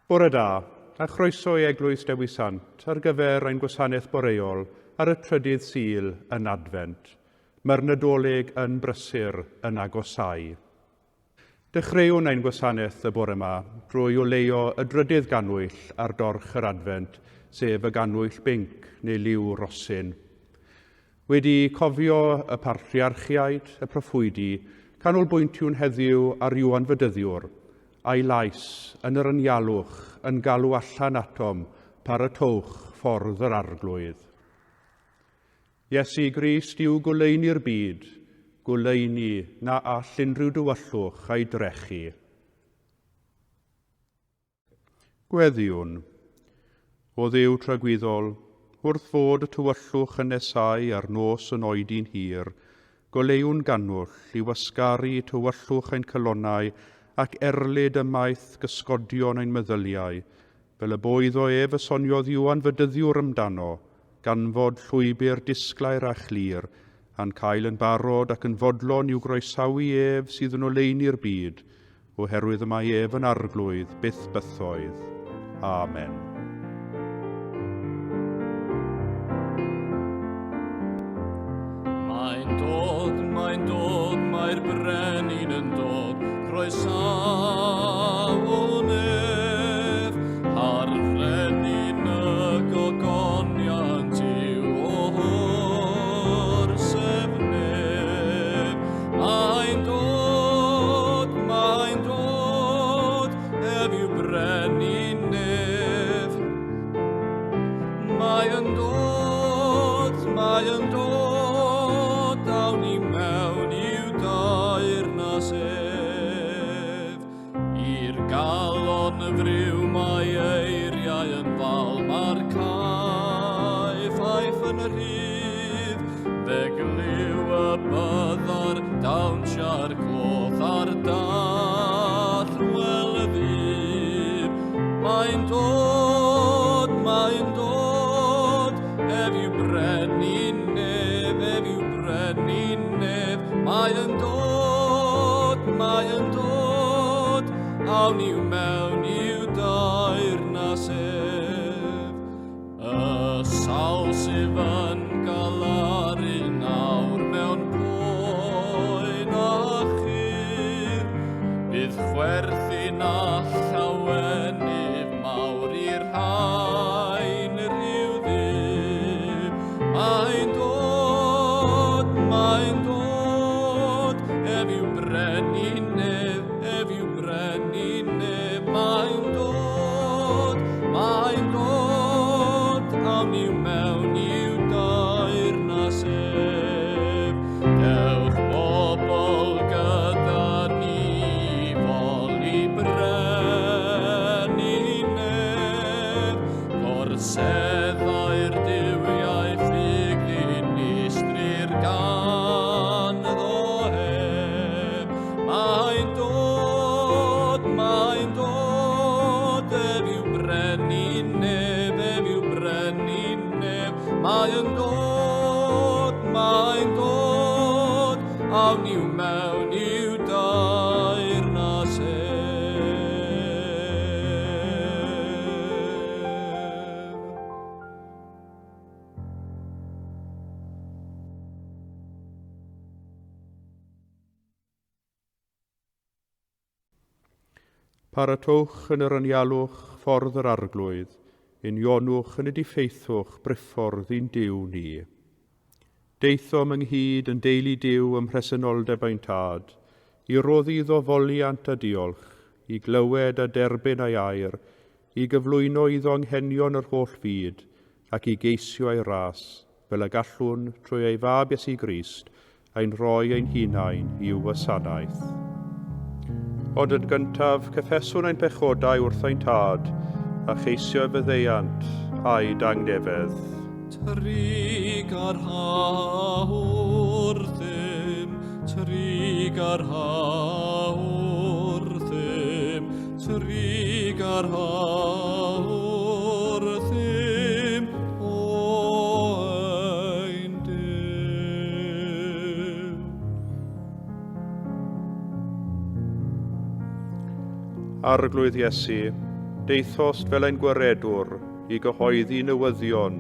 Bore da, a chroeso i Eglwys Dewi Sant ar gyfer ein gwasanaeth boreol ar y trydydd Sul yn Adfent. Mae'r Nadolig yn brysur yn agosáu. Dechreuwn ein gwasanaeth y bore yma drwy oleuo y drydydd gannwyll ar dorch yr Adfent, sef y gannwyll binc neu liw rosyn. Wedi cofio y patriarchiaid, y proffwydi, canolbwyntiwn heddiw ar Ioan Fedyddiwr, a'i lais yn yr anialwch yn galw allan atom, Paratowch ffordd yr Arglwydd. Iesu Grist yw goleuni'r byd, goleuni na all unrhyw dywyllwch a'i drechu. Gweddïwn. O Dduw tragwyddol, wrth fod y tywyllwch yn nesáu a'r nos yn oedi'n hir, goleuwn gannwyll i wasgaru tywyllwch ein calonnau ac erlid ymaith gysgodion ein meddyliau, fel y bo iddo ef y soniodd Ioan Fedyddiwr amdano, ganfod llwybr disglair a chlir, a'n cael yn barod ac yn fodlon i'w groesawu ef sydd yn oleuni'r byd, oherwydd y mae ef yn Arglwydd byth bythoedd. Amen. Mae'n dod, mae'n dod, mae'r brenin yn dod, croesawn ef, a'r frenin y gogoniant yw o'r sef nef. Mae'n dod, mae'n dod, ef yw brenin nef. Mae yn dod, mae yn dod, dawn ni mewn i'w deyrnas ef. I'r galon y friw mae eiriau yn fal, mae'r cae ffaith yn y rhydd. Fe glyw y byddar dawnsia'r cloth a'r dall wel y ddydd. Mae'n dod, mae'n dod, ef yw brenin nef, ef yw brenin nef. Mae'n dod, mae'n dod, awn i'w mewn i'w deyrnas ef. Y sawl sydd yn galaru nawr mewn poen a chur, bydd chwerthin a llawenydd mawr i'r rhain rhyw ddydd. Mae'n dod, mae'n dod, ef yw brenin nef, ef yw brenin nef. Mae'n dod, mae'n dod, awn i'w mewn i'w deyrnas ef. Dewch bobl gyda ni, foli brenin nef. Gorseddau'r duwiau ffug ddinistrir ganddo ef. Mae'n dod, mae'n dod, ef yw brenin nef, ef yw brenin nef. Mae'n dod, mae'n dod, awn i'w mewn i'w deyrnas ef. Paratowch yn yr anialwch ffordd yr Arglwydd, unionwch yn y diffeithwch briffordd i'n Duw ni. Daethom ynghyd yn deulu Duw ym mhresenoldeb ein Tad, i roddi iddo foliant a diolch, i glywed a derbyn ei air, i gyflwyno iddo anghenion yr holl fyd, ac i geisio ei ras, fel y gallwn, trwy ei Fab Iesu Grist, ein rhoi ein hunain i'w wasanaeth. Ond yn gyntaf, cyffeswn ein pechodau wrth ein Tad, a cheisio ei faddeuant a'i dangnefedd. Trugarha wrthym, trugarha wrthym, trugarha wrthym, o ein Duw. Arglwydd Iesu, Deuthost fel ein gwaredwr i gyhoeddi newyddion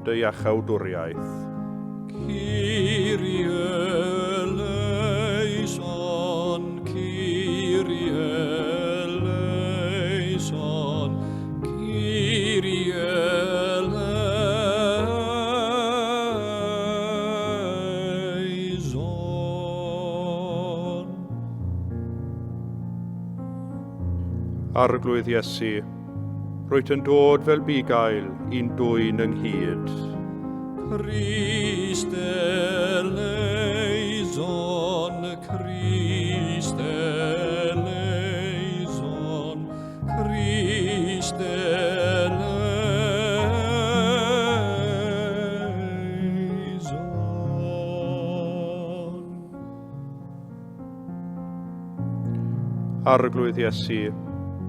dy iachawdwriaeth. Kyrie eleison, Kyrie eleison, Kyrie eleison. Arglwydd Iesu, rwyt yn dod fel bugail i'n dwyn ynghyd. Christ eleison, Christ eleison, Christ eleison. Arglwydd Iesu,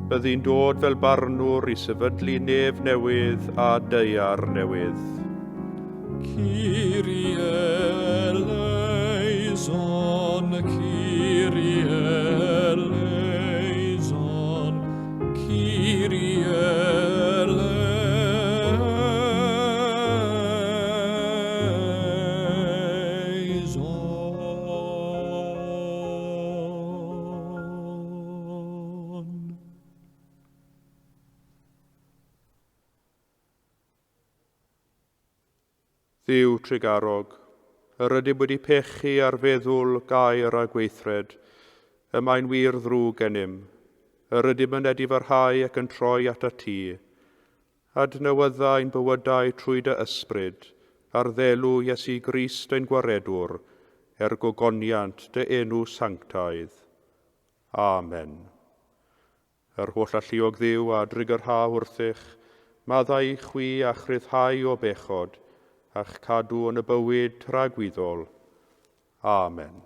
byddi'n dod fel barnwr i sefydlu nef newydd a daear newydd. Kyrie eleison, Kyrie eleison, Kyrie eleison. Dduw trugarog, yr ydym wedi pechu ar feddwl, gair a gweithred, y mae'n wir ddrwg gennym. Yr ydym yn edifarhau ac yn troi atat ti. Adnewydda ein bywydau trwy dy ysbryd, ar ddelw Iesu Grist ein Gwaredwr, er gogoniant dy enw sanctaidd. Amen. Yr holl alluog Dduw a drugarha wrthych, maddau i chwi a chryfhau o bechod, a'ch cadw yn y bywyd tragwyddol. Amen.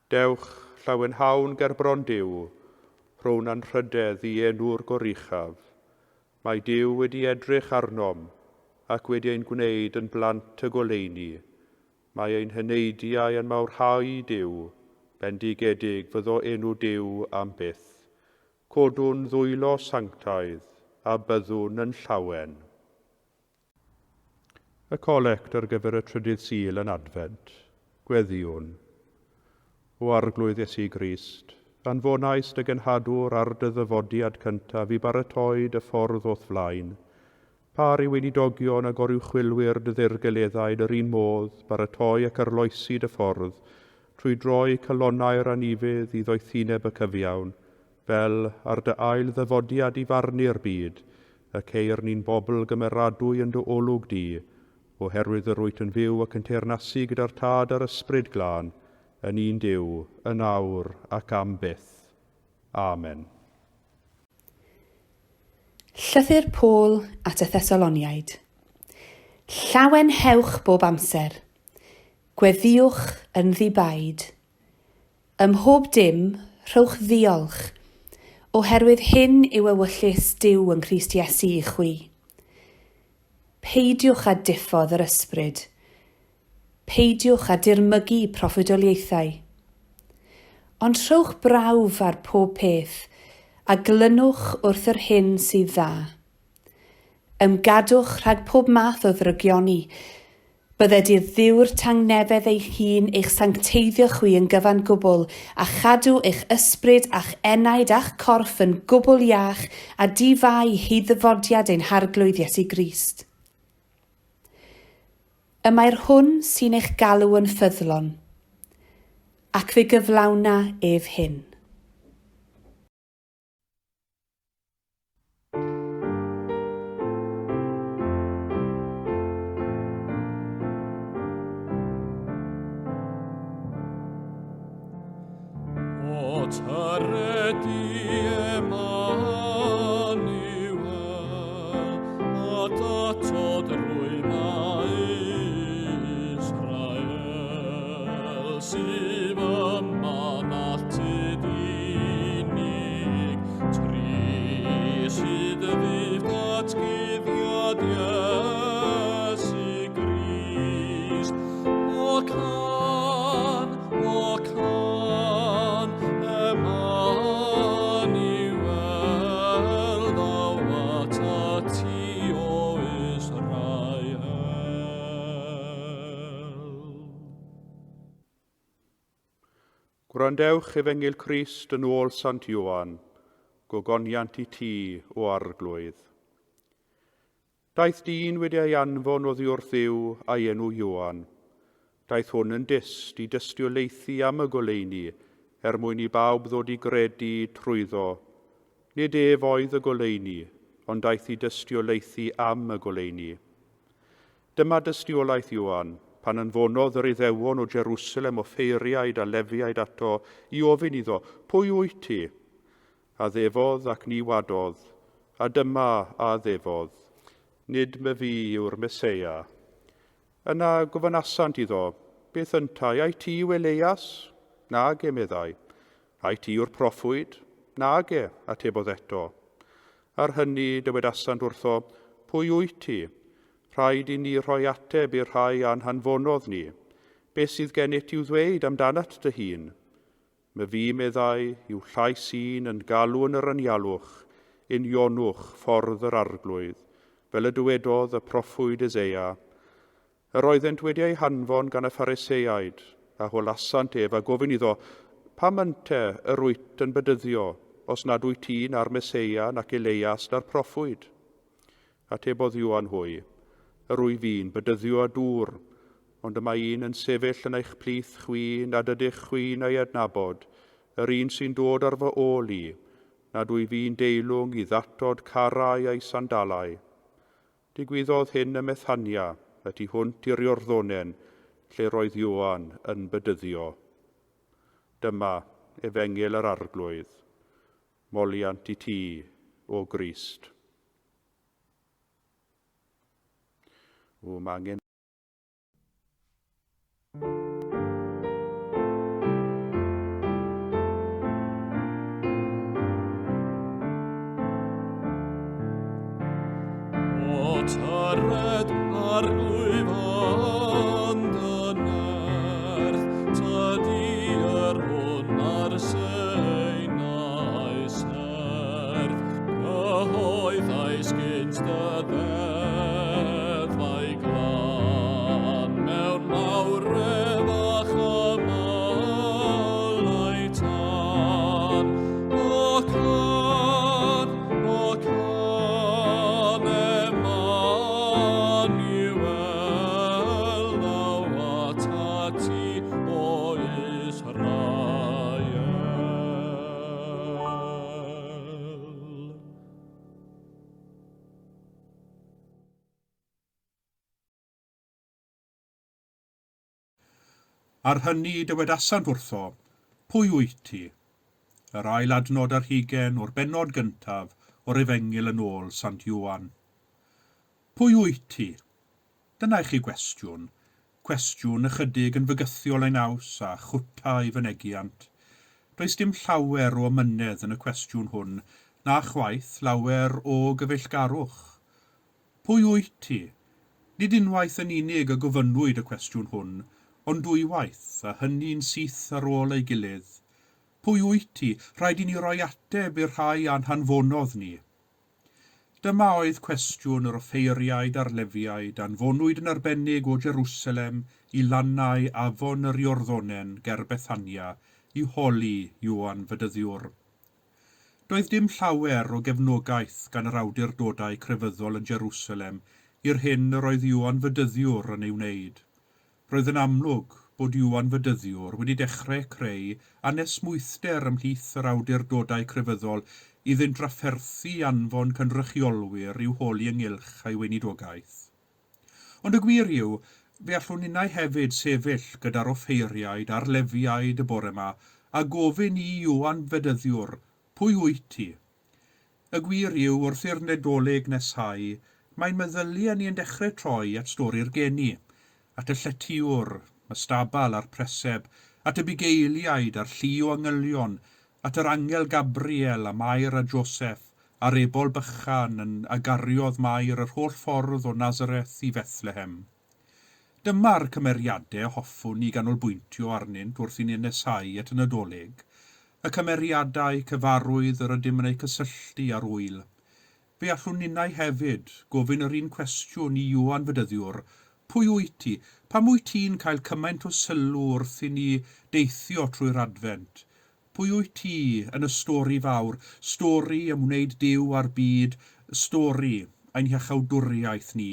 Dewch, llawenhawn gerbron Duw, rhown anrhydedd i enw'r goruchaf. Mae Duw wedi edrych arnom ac wedi ein gwneud yn blant y goleuni. Mae ein heneidiau yn mawrhau Duw, bendigedig fyddo enw Duw am byth. Codwn ddwylo sanctaidd a byddwn yn llawen. Y colect ar gyfer y trydydd Sul yn Adfent. Gweddïwn. O Arglwydd Iesu Grist, anfonais dy genhadwr ar dy ddyfodiad cyntaf i baratoi dy ffordd o'th flaen. Par i weinidogion a goruchwylwyr dy ddirgeleddau yn yr un modd baratoi ac arloesi dy ffordd, trwy droi calonnau'r anufudd i ddoethineb y cyfiawn, fel ar dy ail ddyfodiad i farnu'r byd, y ceir ni'n bobl gymeradwy yn dy olwg di, oherwydd yr wyt yn fyw ac yn teyrnasu gyda'r Tad a'r Ysbryd Glân, yn un Duw, yn awr ac am byth. Amen. Llythyr Paul at y Thessaloniaid. Llawenhewch bob amser. Gweddïwch yn ddi-baid. Ym mhob dim, rhowch ddiolch, oherwydd hyn yw ewyllys Duw yng Nghrist Iesu i chwi. Peidiwch â diffodd yr Ysbryd. Peidiwch â dirmygu proffwydoliaethau. Ond rhowch brawf ar pob peth, a glynwch wrth yr hyn sydd dda. Ymgadwch rhag pob math o ddrygioni. Bydded i'r Dduw'r tangnefedd eich hun eich sancteiddio chwi yn gyfan gwbl, a chadw eich ysbryd a'ch enaid a'ch corff yn gwbl iach a di-fai hyd ddyfodiad ein Harglwydd Iesu Grist. Y mae'r hwn sy'n eich galw yn ffyddlon, ac fe gyflawna ef hyn. O tyred i Emmanuel, a datod rwymau Israel, sydd yma'n alltud unig, trist hyd ddydd datguddiad Iesu Grist. O can, o can, Emmanuel. Gwrandewch Efengyl Crist yn ôl Sant Ioan, gogoniant i ti, o Arglwydd. Daeth dyn wedi ei anfon oddi wrth Dduw a'i enw Ioan. Daeth hwn yn dyst i dystiolaethu am y goleuni, er mwyn i bawb ddod i gredu trwyddo. Nid ef oedd y goleuni, ond daeth i dystiolaethu am y goleuni. Dyma dystiolaeth Ioan, pan anfonodd yr Iddewon o Jerusalem offeiriaid a Lefiaid ato i ofyn iddo, Pwy wyt ti? Addefodd ac ni wadodd, a dyma a addefodd, Nid myfi yw'r Meseia. Yna gofynasant iddo, Beth yntau, ai ti yw Eleias? Nage, meddai. Ai ti yw'r proffwyd? Nage, atebodd eto. Ar hynny dywedasant wrtho, Pwy wyt ti? Rhaid i ni rhoi ateb i'r rhai a'n hanfonodd ni. Beth sydd gennyt i'w ddweud amdanat dy hun? Myfi, meddai, yw llais un yn galw yn yr anialwch, unionwch ffordd yr Arglwydd, fel y dywedodd y proffwyd Eseia. Yr oeddent wedi eu hanfon gan y Phariseaid, a holasant ef a gofyn iddo, Pam ynte yr wyt yn bedyddio, os nad wyt ti na'r Meseia nac Eleias na'r proffwyd? Atebodd Ioan hwy, Yr wyf fi'n bedyddio â dŵr, ond y mae un yn sefyll yn eich plith chwi nad ydych chwi'n ei adnabod, yr un sy'n dod ar fy ôl i, nad wyf fi'n deilwng i ddatod carau a'i sandalau. Digwyddodd hyn ym Methania, y tu hwnt i'r Iorddonen, lle roedd Ioan yn bedyddio. Dyma Efengyl yr Arglwydd. Moliant i ti, o Grist. O, mae angen O tyred arglwydd ond y nerth, tydi yr hwn ar Sinai serth, cyhoeddais gynt dy ddeddfau glân, mewn mawredd a chymalau tân. O can, o can, Emmanuel, thou art ati, o Israel. Ar hynny dywedasant wrtho, Pwy wyt ti? Yr ail adnod ar hugain o'r bennod gyntaf o'r Efengyl yn ôl Sant Ioan. Pwy wyt ti? Dyna i chi gwestiwn. Cwestiwn ychydig yn fygythiol ei naws a chwta ei fynegiant. Does dim llawer o amynedd yn y cwestiwn hwn, na chwaith lawer o gyfeillgarwch. Pwy wyt ti? Nid unwaith yn unig y gofynnwyd y cwestiwn hwn, ond dwywaith, a hynny'n syth ar ôl ei gilydd. Pwy wyt ti? Rhaid i ni roi ateb i'r rhai a'n hanfonodd ni. Dyma oedd cwestiwn yr offeiriaid a'r Lefiaid, anfonwyd yn arbennig o Jerusalem i lannau afon yr Iorddonen ger Bethania i holi Ioan Fedyddiwr. Doedd dim llawer o gefnogaeth gan yr awdurdodau crefyddol yn Jerusalem i'r hyn yr oedd Ioan Fedyddiwr yn ei wneud. Roedd yn amlwg bod Ioan Fedyddiwr wedi dechrau creu anesmwythder ymhlith yr awdurdodau crefyddol iddynt drafferthu anfon cynrychiolwyr i'w holi ynghylch ei weinidogaeth. Ond y gwir yw, fe allwn ninnau hefyd sefyll gyda'r offeiriaid a'r Lefiaid y bore 'ma a gofyn i Ioan Fedyddiwr, Pwy wyt ti? Y gwir yw, wrth i'r Nadolig neshau, mae'n meddyliau ni yn dechrau troi at stori'r geni, at y lletywr, y stabal a'r preseb, at y bugeiliaid a'r llu o angylion, at yr angel Gabriel a Mair a Joseff, a'r ebol bychan yn a gariodd Mair yr holl ffordd o Nazareth i Fethlehem. Dyma'r cymeriadau hoffwn i ganolbwyntio arnynt wrth i ni nesáu at y Nadolig, y cymeriadau cyfarwydd yr ydym yn eu cysylltu â'r ŵyl. Fe allwn ninnau hefyd gofyn yr un cwestiwn i Ioan Fedyddiwr, Pwy wyt ti? Pam wyt ti'n cael cymaint o sylw wrth i ni deithio trwy'r Adfent? Pwy wyt ti yn y stori fawr, stori ymwneud Duw â'r byd, stori ein hiachawdwriaeth ni?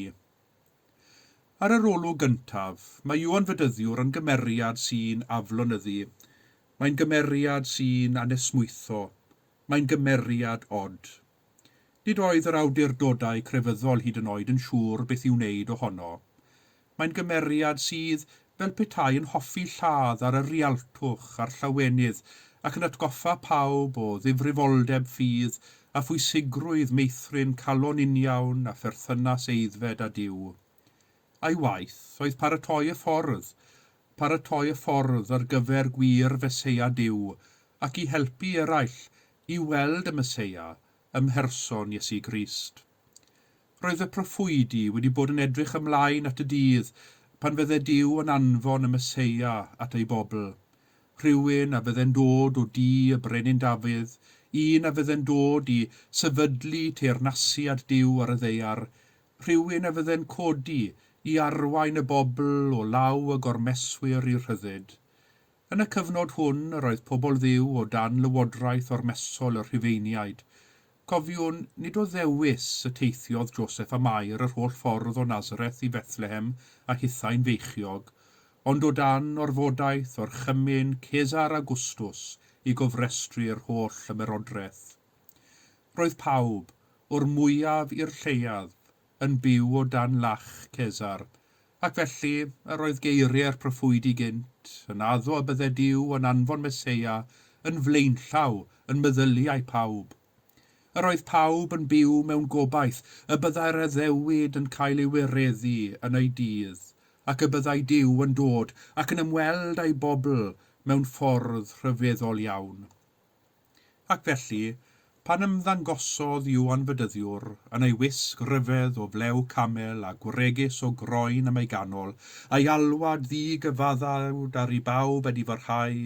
Ar yr olwg gyntaf, mae Ioan Fedyddiwr yn gymeriad sy'n aflonyddu. Mae'n gymeriad sy'n anesmwytho. Mae'n gymeriad od. Nid oedd yr awdurdodau crefyddol hyd yn oed yn siŵr beth i'w wneud ohono. Mae'n gymeriad sydd, fel petai, yn hoffi lladd ar y rhialtwch a'r llawenydd ac yn atgoffa pawb o ddifrifoldeb ffydd a phwysigrwydd meithrin calon uniawn a pherthynas aeddfed â Duw. A'i waith oedd paratoi y ffordd, paratoi y ffordd ar gyfer gwir Feseia Duw ac i helpu eraill i weld y Meseia ym mherson Iesu Grist. Roedd y proffwydi wedi bod yn edrych ymlaen at y dydd pan fydde Duw yn anfon y Meseia at ei bobl, rhywun a fydde'n dod o dŷ y Brenin Dafydd, un a fydde'n dod i sefydlu teyrnasiad Duw ar y ddaear, rhywun a fydde'n codi i arwain y bobl o law y gormeswyr i rhyddid. Yn y cyfnod hwn yr oedd pobl Dduw o dan lywodraeth ormesol y Rhufeiniaid. Cofiwn, nid o ddewis y teithiodd Joseff a Mair yr holl ffordd o Nazareth i Fethlehem a hithau'n feichiog, ond o dan orfodaeth orchymyn Cesar Augustus i gofrestru'r holl ymerodraeth. Roedd pawb, o'r mwyaf i'r lleiaf, yn byw o dan lach Cesar, ac felly yr oedd geiriau'r proffwydi gynt yn addo y bydde Duw yn anfon Meseia yn flaenllaw yn meddyliau pawb. Yr oedd pawb yn byw mewn gobaith y byddai'r addewid yn cael ei wireddu yn ei dydd, ac y byddai Duw yn dod ac yn ymweld â'i bobl mewn ffordd rhyfeddol iawn. Ac felly, pan ymddangosodd Ioan Fedyddiwr yn ei wisg ryfedd o flew camel a gwregys o groen am ei ganol, a'i alwad ddi-gyfaddawd ar i bawb edifarhau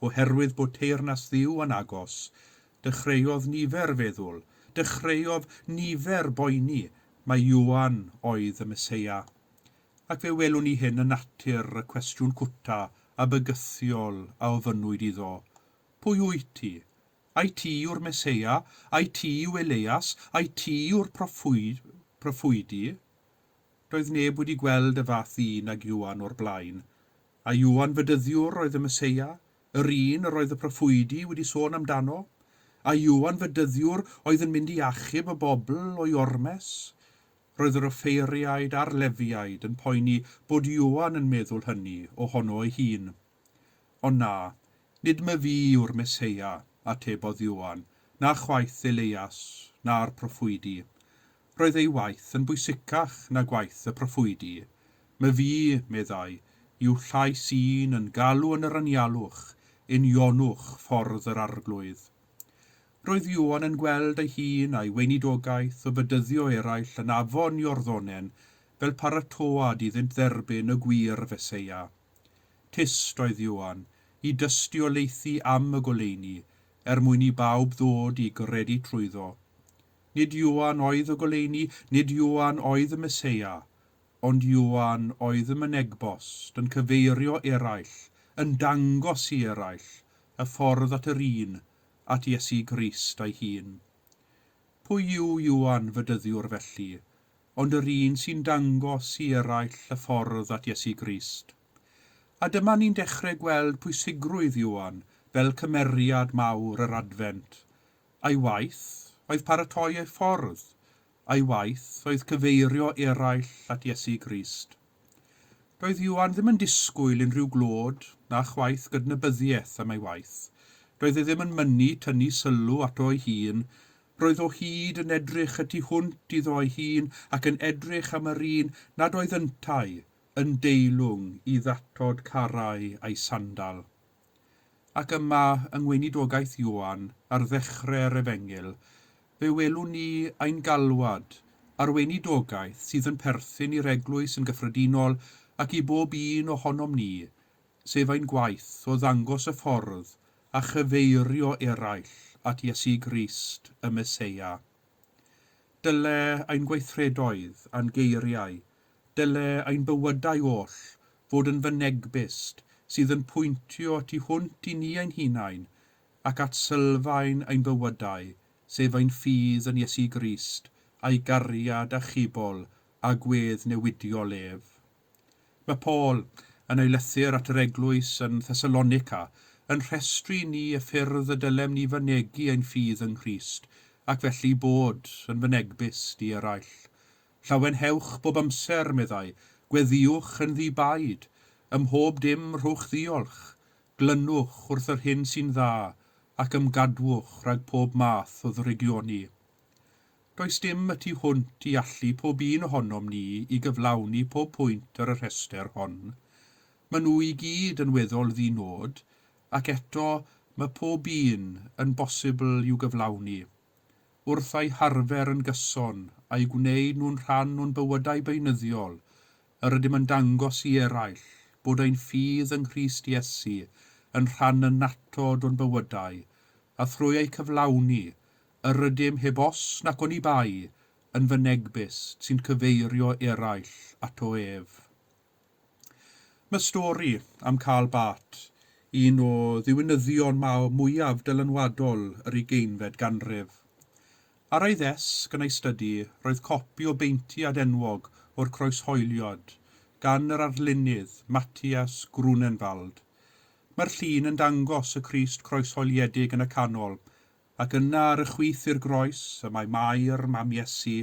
oherwydd bod teyrnas Dduw yn agos, dechreuodd nifer feddwl, dechreuodd nifer boeni, mai Ioan oedd y Meseia. Ac fe welwn ni hyn yn natur y cwestiwn cwta a bygythiol a ofynnwyd iddo, Pwy wyt ti? Ai ti yw'r Meseia? Ai ti yw Eleias? Ai ti yw'r proffwydi? Doedd neb wedi gweld y fath ddyn ag Ioan o'r blaen. A Ioan Fedyddiwr oedd y Meseia, yr un yr oedd y proffwydi wedi sôn amdano? A Ioan Fedyddiwr oedd yn mynd i achub y bobl o'i ormes? Roedd yr offeiriaid a'r Lefiaid yn poeni bod Ioan yn meddwl hynny ohono ei hun. Ond na, nid myfi yw'r Meseia, atebodd Ioan, na chwaith Eleias, na'r proffwydi. Roedd ei waith yn bwysicach na gwaith y proffwydi. Myfi, meddai, yw llais un yn galw yn yr anialwch, unionwch ffordd yr Arglwydd. Roedd Ioan yn gweld ei hun a'i weinidogaeth o fedyddio eraill yn afon Iorddonen fel paratoad iddynt dderbyn y gwir Feseia. Tyst oedd Ioan, i dystiolaethu am y goleuni, er mwyn i bawb ddod i gredu trwyddo. Nid Ioan oedd y goleuni, nid Ioan oedd y Meseia, ond Ioan oedd y mynegbost, yn cyfeirio eraill, yn dangos i eraill, y ffordd at yr un, at Iesu Grist ei hun. Pwy yw Ioan Fedyddiwr felly? ond yr un sy'n dangos i eraill y ffordd at Iesu Grist. A dyma ni'n dechrau gweld pwysigrwydd Ioan fel cymeriad mawr yr Adfent. A'i waith oedd paratoi ei ffordd, a'i waith oedd cyfeirio eraill at Iesu Grist. Doedd Ioan ddim yn disgwyl unrhyw glod na chwaith gydnabyddiaeth am ei waith. Doedd e ddim yn mynnu tynnu sylw ato ei hun, Roedd o hyd yn edrych y tu hwnt iddo ei hun ac yn edrych am yr un nad oedd yntau yn deilwng i ddatod carau a'i sandal. Ac yma yng ngweinidogaeth Ioan ar ddechrau'r Efengyl, fe welwn ni ein galwad ar weinidogaeth sydd yn perthyn i'r Eglwys yn gyffredinol ac i bob un ohonom ni, sef ein gwaith o ddangos y ffordd a chyfeirio eraill at Iesu Grist, y Meseia. Dyle ein gweithredoedd a'n geiriau Dyle ein bywydau oll fod yn fynegbyst sydd yn pwyntio tu hwnt i ni ein hunain ac at sylfaen ein bywydau, sef ein ffydd yn Iesu Grist a'i gariad achubol a gwedd newidiol ef. Mae Paul, yn ei lythyr at yr eglwys yn Thessalonica, yn rhestru i ni y ffyrdd y dylem ni fynegi ein ffydd yng Nghrist ac felly bod yn fynegbyst i eraill. Llawenhewch bob amser, meddai, gweddïwch yn ddi-baid, ym mhob dim rhowch ddiolch, glynwch wrth yr hyn sy'n dda, ac ymgadwch rhag pob math o ddrygioni. Does dim y tu hwnt i allu pob un ohonom ni i gyflawni pob pwynt ar y rhestr hon. Maen nhw i gyd yn weddol ddi-nod, ac eto mae pob un yn bosibl i'w gyflawni. Wrth eu harfer yn gyson a'u gwneud nhw'n rhan o'n bywydau beunyddiol, yr ydym yn dangos i eraill bod ein ffydd yng Nghrist Iesu yn rhan annatod o'n bywydau, a thrwy eu cyflawni, yr ydym heb os nac oni bai yn fynegbust sy'n cyfeirio eraill ato ef. Mae stori am Karl Barth, un o ddiwinyddion mwyaf dylanwadol yr ugeinfed ganrif. Ar ei ddesg yn ei stydi roedd copi o beintiad enwog o'r croeshoeliad gan yr arlunydd Matthias Grunenwald. Mae'r llun yn dangos y Crist croeshoeliedig yn y canol, ac yna ar y chwith i'r groes y mae Mair, mam Iesu,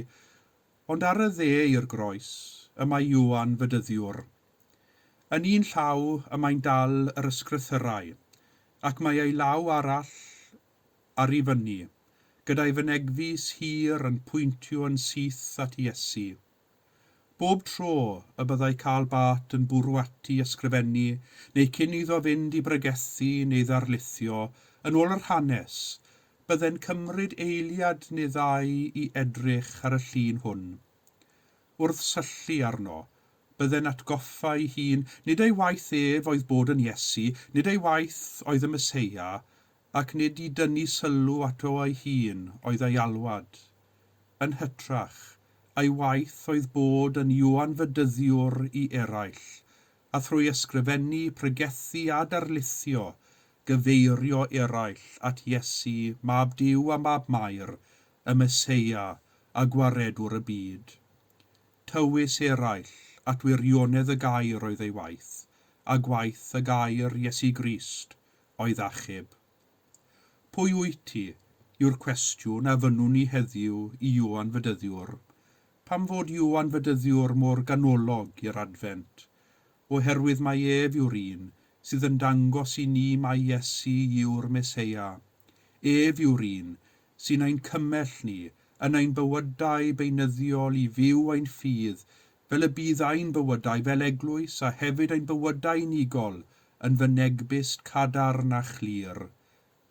Ond ar y dde i'r groes y mae Ioan Fedyddiwr. Yn un llaw y mae'n dal yr ysgrythyrau, ac mae ei law arall ar i fyny, gyda'i fynegfys hir yn pwyntio yn syth at Iesu. Bob tro y byddai Karl Barth yn bwrw ati ysgrifennu, neu cyn iddo fynd i bregethu neu ddarlithio, yn ôl yr hanes, Bydde'n cymryd eiliad neu ddau i edrych ar y llun hwn. Wrth syllu arno, bydde'n atgoffa ei hun nid ei waith ef oedd bod yn Iesu, nid ei waith oedd y Meseia, ac nid i dynnu sylw ato ei hun oedd ei alwad. Yn hytrach, ei waith oedd bod yn Ioan Fedyddiwr i eraill, a thrwy ysgrifennu, pregethu a darlithio, gyfeirio eraill at Iesu, Mab Duw a Mab Mair, y Meseia a Gwaredwr y byd. Tywys eraill at wirionedd y Gair oedd ei waith, a gwaith y Gair, Iesu Grist, oedd achub. Pwy wyt ti? yw'r cwestiwn a fynnwn ni heddiw i Ioan Fedyddiwr. Pam fod Ioan Fedyddiwr mor ganolog i'r Adfent? Oherwydd mai ef yw'r un sydd yn dangos i ni mai Iesu yw'r Meseia. Ef yw'r un sy'n ein cymell ni yn ein bywydau beunyddiol i fyw ein ffydd fel y bydd ein bywydau fel eglwys a hefyd ein bywydau unigol yn fynegbust cadarn a chlir.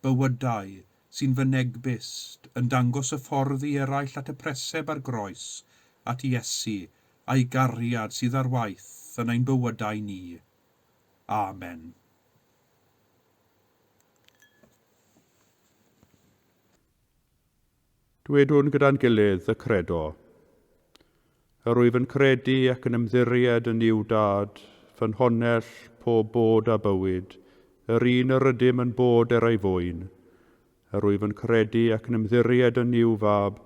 Bywydau sy'n fynegbust yn dangos y ffordd i eraill at y preseb a'r groes, at Iesu a'i gariad sydd ar waith yn ein bywydau ni. Amen. Dwedwn gyda'n gilydd y Credo. Yr wyf yn credu ac yn ymddiried yn Nuw Dad, ffynhonnell pob bod a bywyd, yr un yr ydym yn bod er ei fwyn. Yr wyf yn credu ac yn ymddiried yn Nuw Fab,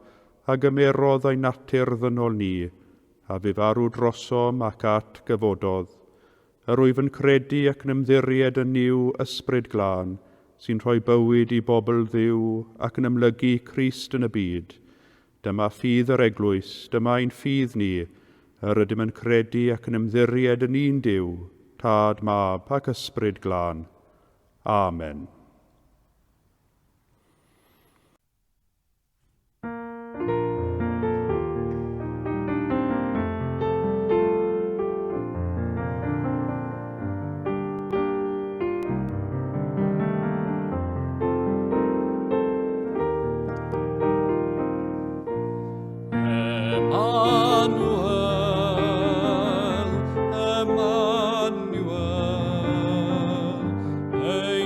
a gymerodd ei natur ddynol ni, a fu farw drosom ac at gyfododd. Yr wyf yn credu ac yn ymddiried yn Nuw Ysbryd Glân, sy'n rhoi bywyd i bobl Dduw ac yn amlygu Crist yn y byd. Dyma ffydd yr Eglwys, dyma ein ffydd ni, yr ydym yn credu ac yn ymddiried yn un Duw, Tad, Mab ac Ysbryd Glân. Amen. Emmanuel, Emmanuel, ei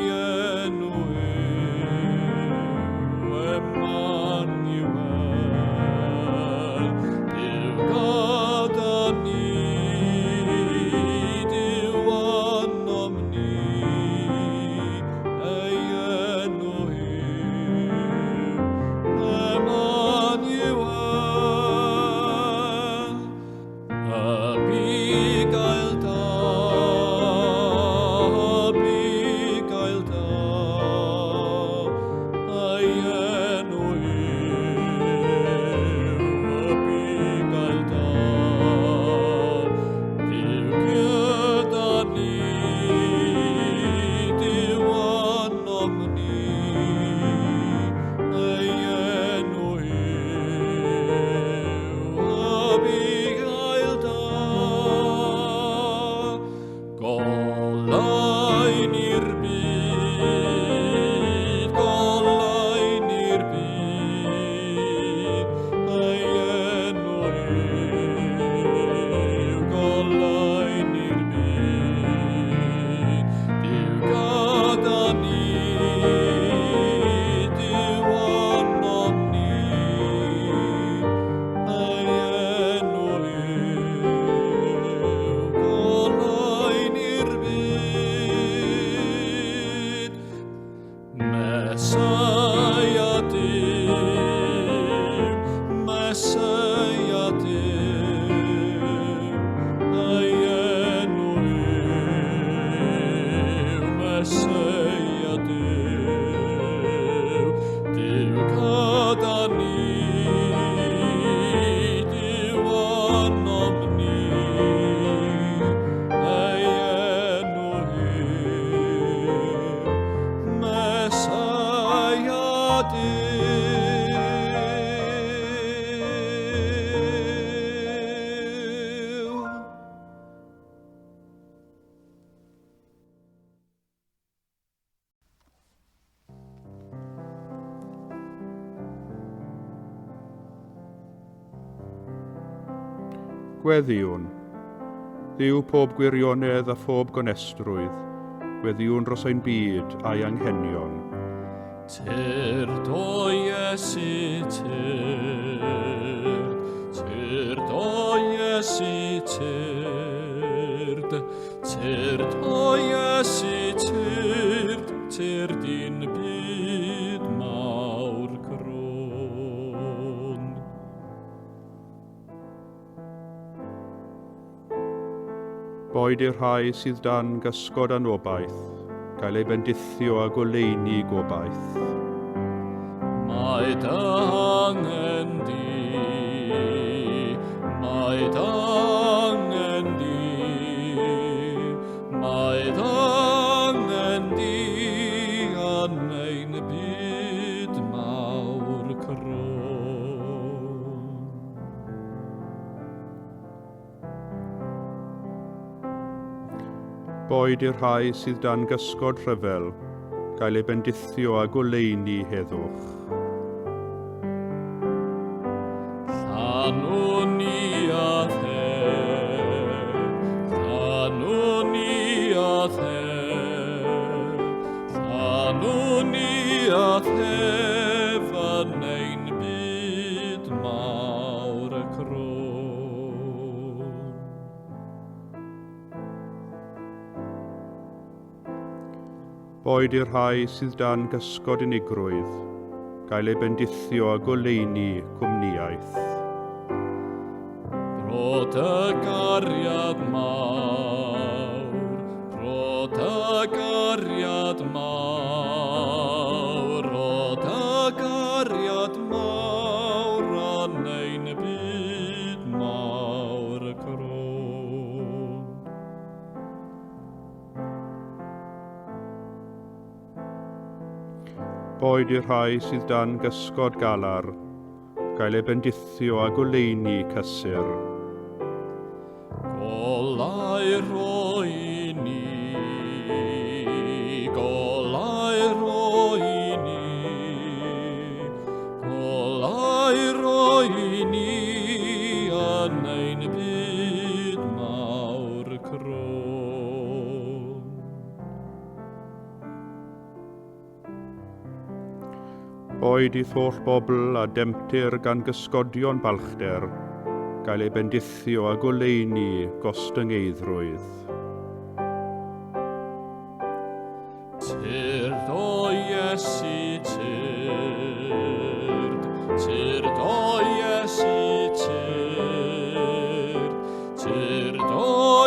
Meseia Duw, Meseia Duw, ei enw yw Meseia Duw, Duw gyda ni, Duw arnom ni, ei enw yw Meseia Duw. Gweddïwn. Dduw pob gwirionedd a phob gonestrwydd, gweddïwn dros ein byd a'i anghenion. Tyrd o Iesu, tyrd, tyrd o Iesu, tyrd, tyrd o Iesu, tyrd, tyrd i'n byd mawr crwn. Boed i'r rhai sydd dan gysgod anobaith gael eu bendithio â goleuni gobaith. Mae dy angen di, mae dy angen di, mae dy angen di yn ein byd mawr crwn. Boed i'r rhai sydd dan gysgod rhyfel gael eu bendithio â goleuni heddwch. Llanwn ni a thef, llanwn ni a thef, llanwn ni a thef yn ein byd mawr y crwn. Boed i'r rhai sydd dan gysgod unigrwydd gael eu bendithio â goleuni cwmnïaeth. Rho dy gariad mawr, rho dy gariad mawr, rho dy gariad mawr yn ein byd mawr y crwn. Boed i'r rhai sydd dan gysgod galar gael eu bendithio â goleuni cysur. Golau roi ni, golau roi ni, golau roi ni yn ein byd mawr crwn. Boed i'th holl bobl a demtir gan gysgodion balchder gael eu bendithio â goleuni gostyngeiddrwydd. Tyrd o Iesu, tyrd, tyrd o Iesu, tyrd, tyrd o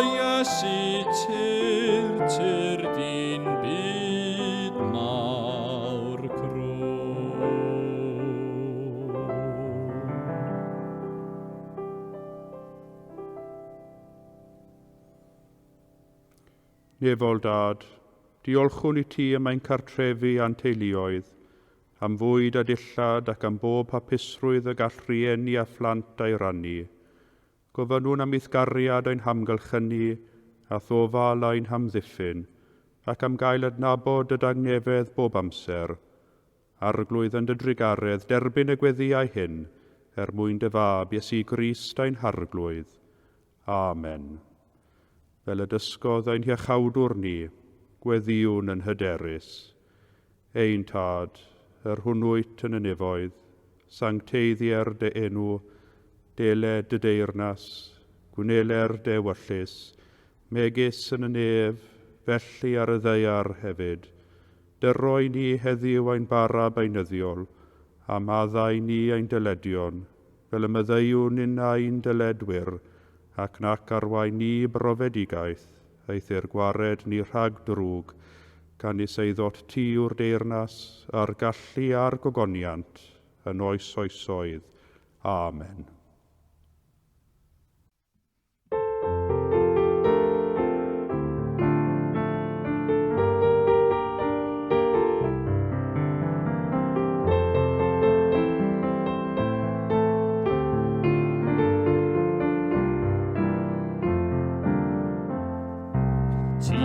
Iesu, tyrd, tyrd i'n byd mawr crwn. Nefol Dad, diolchwn i ti am ein cartrefi a'n teuluoedd, am fwyd a dillad ac am bob hapusrwydd y gall rhieni a phlant ei rannu. Gofynnwn am i'th gariad ein hamgylchynu a'th ofal ein hamddiffyn, ac am gael adnabod dy dangnefedd bob amser. Arglwydd yn dy drugaredd, derbyn y gweddïau hyn, er mwyn dy fab Iesu Grist ein Harglwydd. Amen. Fel y dysgodd ein Hiachawdwr ni, gweddïwn yn hyderus. Ein Tad, yr hwn wyt yn y nefoedd, sancteiddier dy enw, dele dy deyrnas, gwneler dy ewyllys, megis yn y nef, felly ar y ddaear hefyd. Dyro i ni heddiw ein bara beunyddiol, a maddau ni ein dyledion, fel y maddeuwn ninnau i'n dyledwyr, ac nac arwain ni i brofedigaeth, eithr gwared ni rhag drwg, canys eiddot ti yw'r deyrnas, a'r gallu a'r gogoniant, yn oes oesoedd. Amen. Ti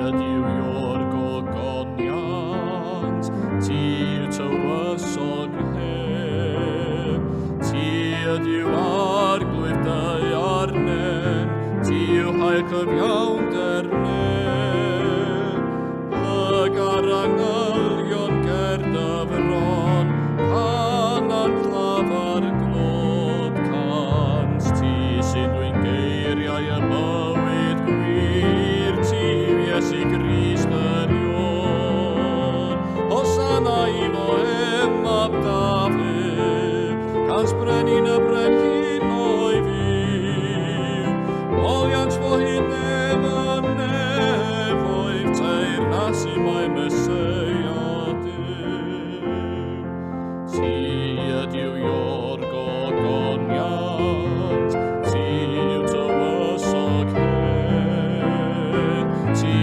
ydyw yw'r gogoniant, ti yw tywysog heb. Ti ydyw arglwydd daear nen, ti yw hael cyfiawnder nef. Plyg ar angylion ger dy fron, canant lafar glod cant. Ti sy'n dwyn geiriau y bywyd gwir, ti yw Iesu Grist yr Ion. Hosanna iddo ef, mab Dafydd, cans brenin y brenhinoedd fyw. Moliant fo hyd nef y nefoedd, teyrnasu mae Meseia Duw. Ti ydyw yw'r gogoniant, ti yw tywysog hedd. Ti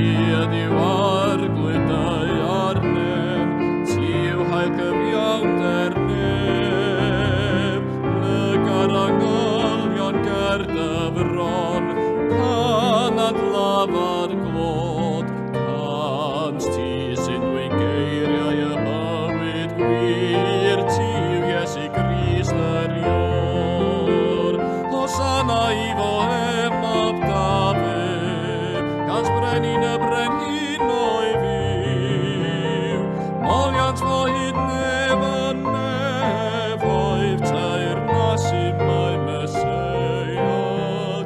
ydyw arglwydd daear nen, ti yw hael cyfiawnder nef. Plyg ar angylion ger dy fron, canant lafar glod cant. Ti sy'n dwyn geiriau y bywyd gwir, ti yw Iesu Grist yr Ior. Hosanna iddo ef, mab Dafydd, gans brenin y brenhinoedd fyw. Moliant fo hyd nef y nefoedd, teyrnasu mae Meseia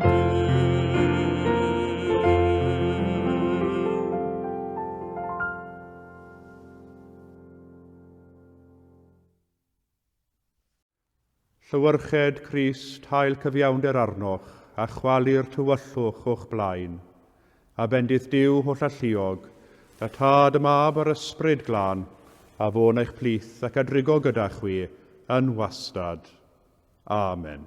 Duw. Llewyrched Crist, hael cyfiawnder arnoch, a chwalu'r tywyllwch o'ch blaen. A bendith Duw hollalluog, y Tad, y Mab a'r Ysbryd Glân, a fo'n eich plith ac a drigo gyda chwi yn wastad. Amen.